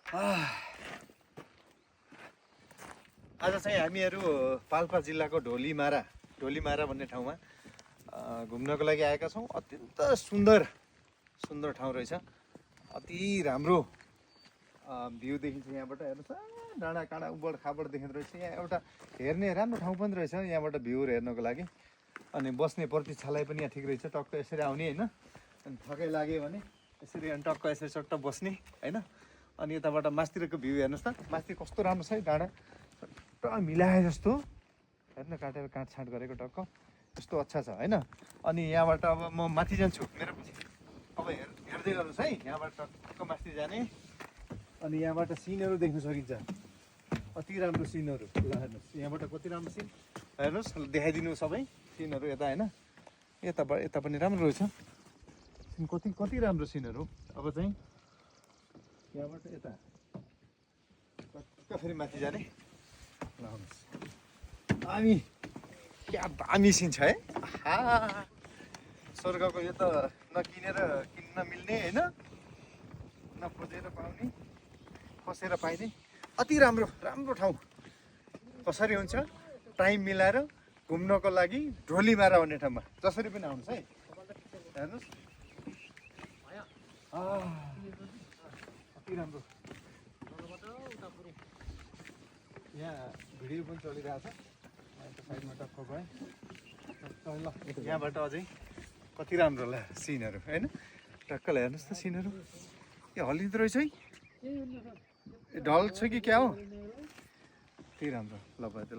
आज चाहिँ हामीहरू पाल्पा जिल्लाको ढोलीमारा भन्ने ठाउँमा घुम्नको लागि आएका छौँ। अत्यन्त सुन्दर ठाउँ रहेछ। अति राम्रो भ्यू देखिन्छ यहाँबाट। हेर्नुहोस्, डाँडा काँडा उबड खाबड देखिँदो रहेछ। यहाँ एउटा हेर्ने राम्रो ठाउँ पनि रहेछ यहाँबाट भ्यूहरू हेर्नको लागि। अनि बस्ने प्रतीक्षालय पनि यहाँ ठिक रहेछ। टक्क यसरी आउने होइन, अनि थकै लाग्यो भने यसरी अनि टक्क यसरी चट्ट बस्ने होइन। अनि यताबाट मास्तिरको भ्यू हेर्नुहोस् त, मास्तिर कस्तो राम्रो छ है डाँडा, टक्क मिलाए जस्तो हेर्न, काटेर काटछाँट गरेको टक्क यस्तो अच्छा छ होइन। अनि यहाँबाट अब म माथि जान्छु, मेरो पछि अब हेर्दै गर्नुहोस् है। यहाँबाट टक्क माथि जाने, अनि यहाँबाट सिनहरू देख्न सकिन्छ। अति राम्रो सिनहरू। ल हेर्नुहोस्, यहाँबाट कति राम्रो सिन हेर्नुहोस्, देखाइदिनु सबै सिनहरू यता होइन। यता पनि राम्रो रहेछ सिन, कति राम्रो सिनहरू। अब चाहिँ यहाँबाट यता टक्क फेरि माथि जाने। ल आउनुहोस्, क्या दामी सिन छ है। स्वर्गको यो त किन्न मिल्ने होइन, नखोजेर पाउने, खोसेर पाइने अति राम्रो ठाउँ। कसरी हुन्छ, टाइम मिलाएर घुम्नको लागि ढोलीमारा भन्ने ठाउँमा जसरी पनि आउनुहोस् है। हेर्नुहोस् अति राम्रो। यहाँ भिडियो पनि चलिरहेछ। साइडमा टक्क गएँ। ल यहाँबाट अझै कति राम्रो होला सिनहरू होइन। टक्क हेर्नुहोस् त सिनहरू, यो हल्लिँदो रहेछ है, ढल छ कि क्या हो, यति राम्रो। ल भयो त्यसलाई।